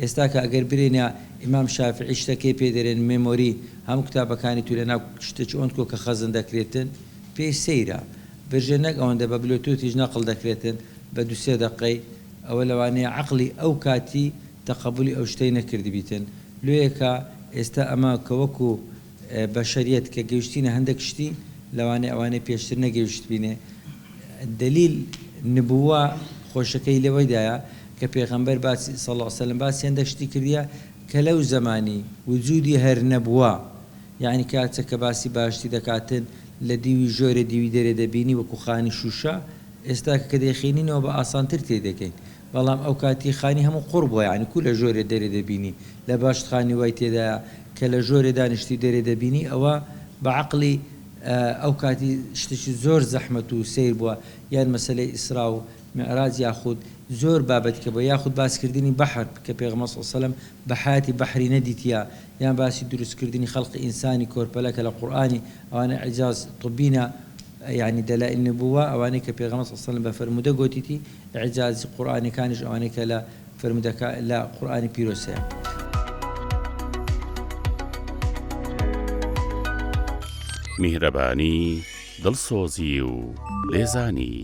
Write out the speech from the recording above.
ئێستاکە ئەگەر برێنە ئیمام شافعی شتەکەی پێ دەرێن memory هەموو کتابەکانی تو لەناو شتەکی ئۆنتکۆ کە خەزن دەکرێتن پێی سەیرە برژێ نەک ئەوەندە بە بلوتوتیش نەقڵ دەکرێتن بە دو سێ دەقەی ئەوە لەوانەیە عەقڵی ئەو کاتی تەقەبولی ئەو شتەی نەکردبیتن لۆیەکە ئێستا ئەمە کە وەکو بەشەریەت کە گەیشتینە هەندەک شتی لەوانەیە ئەوانەی پێشتر نەگەیشتبینێ دەلیل نبوە خۆشەکەی لەوەیدایە کە پێغەمبەر باسی صلی اللە علیە وسلم باسی هەندەک شتی کردیە کە لەو زەمانی وجودی هەر نەبوە یەعنی کاتێک کە باسی باشتی دەکاتن لە دیوی ژۆرێ دیوی دەرێ دەبینی وەکو خانی شوشە ئێستا کە دەیخینینەوە بە ئاسانتر تێی دەگەین بەڵام ئەو کاتی خانی هەموو قوڕ بوە یەعنی کو لە ژۆرێ دەرێ دەبینی لە باشت خانی وای تێدایە کە لە ژۆرێ دانیشتی دەرێ دەبینی ئەوە بە عەقڵی ئەو کاتی شتێکی زۆر زەحمەت و سەیر بوە یان مەسەلەی ئیسرا و میعراج یاخود زۆر بابەت کە بوە یاخود باس کردنی بەحر کە پێغەمبەر صلی اللە علیە وسلم بە حەیاتی بەحری نەدیتیە یان باسی دروست کردنی خەڵقی ئینسانی کۆرپەلە کە لە قورئانی ئەوانە ئیعجاز طبینە یانی دلائل نبوە ئەوانەی کە پێغەمبەر صلی اللە علیە وسلم بە فەرموودە گۆتیتی ئیعجازی قورئانیەکانیش ئەوانەی کە لە فەرموودەکە لە قورئانی پیرۆز هەیە. میهرەبانی، دڵسۆزی و لێزانی.